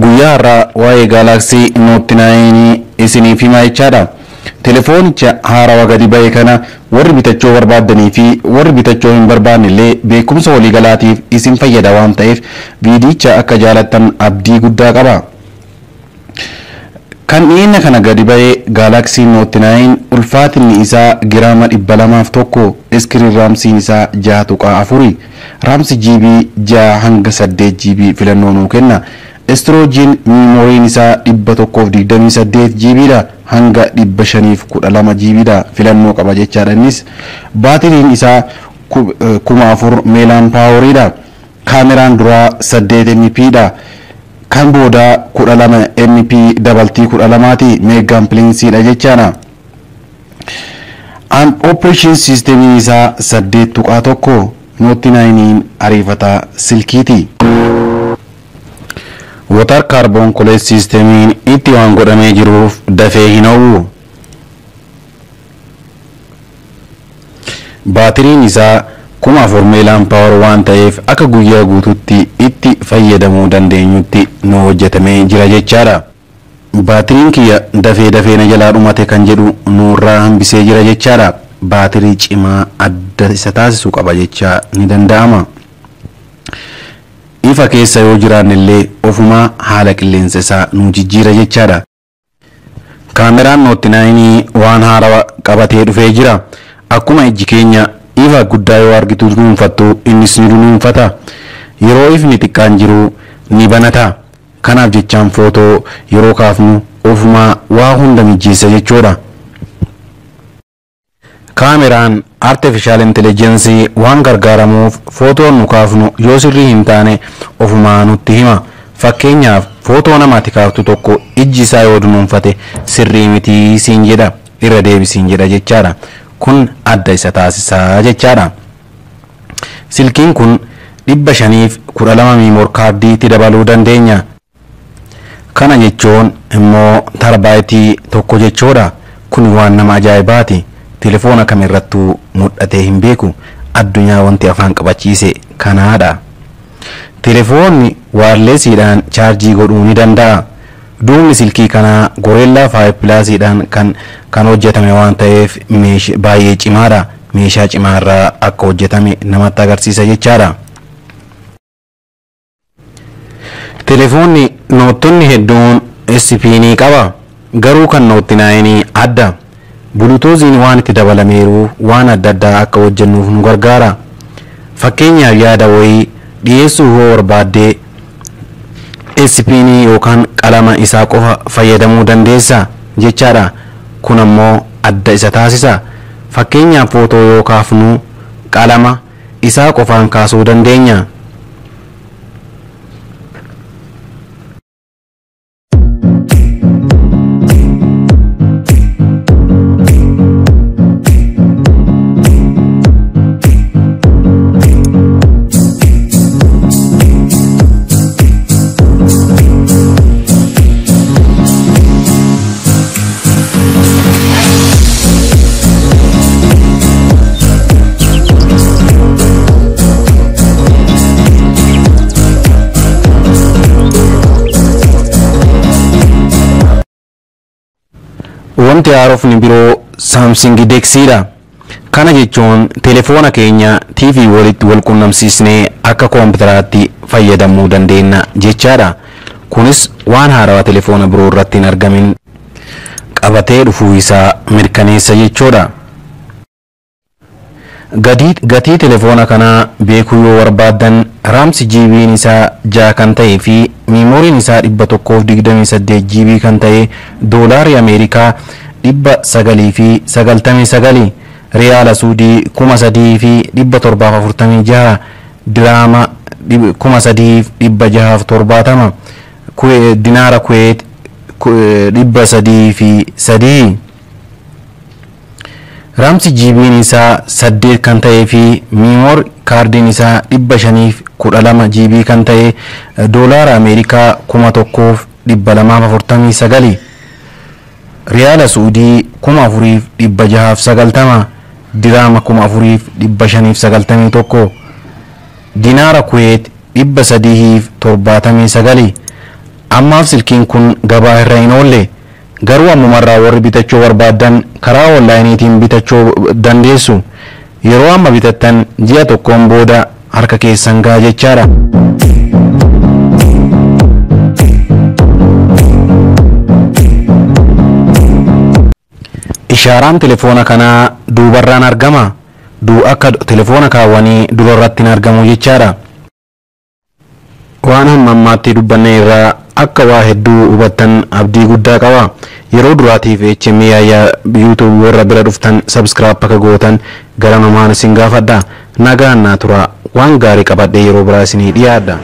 Guyyaa har'aa waa'ee Galaxy Note 9 isiniif himaa jechaadha. Telefoonicha haarawaa gadi ba'e kana warri bitachuu barbaaddanii fi warri bitachuu hin barbaanne illee beekumsa waliigalaatiif isin fayyada waan ta'eef viidicha akka jaalattan abdii guddaa qaba. Kan dhiyeenya kana gadi ba'e Galaxy Note 9 ulfaatinni isaa giraama 201, iskiriin raamsiin isaa 6.4, raamsi GB 6 hanga 8 GB filannoo nuu kenna. Istiroojiin miimooriin isaa 128 GB dha hanga 512 GB dha filannoo qaba jechaadha. Innis baatiriin isaa 4000 meelaan paaworiidha. Kaameraan duraa 8 MP dha. Kan boodaa 12 MP dabaltii 12ti meegaan piliinsiidha jechaadha. An operation system isaa 8.1. Note 9 ariifataa silkiiti. Water carbon cooling systemiin itti waan godhamee jiruuf dafee hin ho'u. Baatiriin isaa 4000 meelaan paawar waan ta'eef akka guyyaa guutuutti itti fayyadamuu dandeenyutti nu hojjetamee jira jechaadha. Baatiriin kiyya dafee dafee na jalaa dhumate kan jedhu nurraa hambisee jira jechaadha. Baatirii cimaa adda isa taasisu qaba jechaa ni danda'ama. Ifa keessa yoo jiraanne illee ofumaa haala qilleensa isaa nu jijjiira jechaadha. Kaameraan Note 9 waan haarawaa qabatee dhufee jira. Akkuma ijji keenya ifa guddaa yoo argitu dunuunfattu, innis ni dunuunfata. Yeroo ifni xiqqaan jiru ni banata. Kanaaf jechaan footoo yeroo kaafnu ofumaa waa hunda mijeessa jechuudha. Kaameraan artificial intelligence waan gargaaramuuf footoon nu kaafnu yoo sirrii hin taane ofumaa nutti hima. Fakkeenyaaf, footoo namaatti kaaftu tokko ijji isaa yoo dunuunfate sirrii mitii siin jedha, irra deebisiin jedha jechaadha. Kun adda isa taasisaa jechaadha. Silkiin kun 512 memory kaardiitti dabaluu dandeenya. Kana jechuun immoo tarbaayitii 1 jechuudha. Kun waan nama ajaa'ibaati. Telefoona kamirrattuu mul'atee hin beeku. Addunyaa wanti afaan qabachiise kanaadha. Telefoonni waarleesiidhaan chaarjii godhuu ni danda'a. Duubni silkii kanaa Gorilla 5 Plusiidhaan kan hojjetame waan ta'eef baay'ee cimaadha. Meeshaa cimaarraa akka hojjetame namatti agarsiisa jechaadha. Telefoonni noottonni hedduun SP ni qaba. Garuu kan Note 9 adda. Bulutuuziin waan itti dabalameeruuf waan adda addaa akka hojjennuuf nu gargaara. Fakkeenyaaf, yaada wayii dhiyeessuu yoo barbaaddee SP yookaan qalama isaa qofa fayyadamuu dandeessa jechaadha. Kun ammoo adda isa taasisa. Fakkeenyaaf, footoo yoo kaafnu qalama isaa qofaan kaasuu dandeenya. Wanti haarofni biroo Samsung DeXidha. Kana jechuun telefoona keenya TV walitti wal qunnamsiisnee akka koompitaraatti fayyadamuu dandeenya jechaadha. Kunis waan haarawaa telefoona biroo irratti hin argamin qabatee dhufuu isaa mirkaneessa jechuudha. Gatii telefoona kanaa beekuu yoo barbaaddan, raamsi GB'n isaa 6 kan ta'ee fi miimooriin isaa 128 GB kan ta'e doolaarii Ameerikaa 999, riyaala Suudii 3746, diraama 3670, dinaara Kuweet 303. Raamsi GB'n isaa 8 kan ta'ee fi miimoor kaardiin isaa 512 GB kan ta'e doolaara Ameerikaa 1249, riyaala Suudii 4690, diraama 4591, dinaara Kuweet 379. Ammaaf silkiin kun gabaa irra hin oolle. Garuu ammumarraa warri bitachuu barbaaddan karaa onlaayiniitiin bitachuu dandeessu. Yeroo amma bitattan ji'a tokkoon booda harka keessan gaha jechaadha. Ishaaraan telefoona kanaa duubarraan argama. Duu akka telefoona kaawwanii durarratti hin argamu jechaadha. Waan hamma ammaatti dubbanne irraa akka waa hedduu hubattan abdii guddaa qaba. Yeroo duraatiif HM Yaayyaa YouTube warra bira dhuftan subscribe akka gootan gara namaan isin gaafadha. Nagaan naa tura. Waan gaarii qabadhee yeroo biraa isinii dhiyaadha.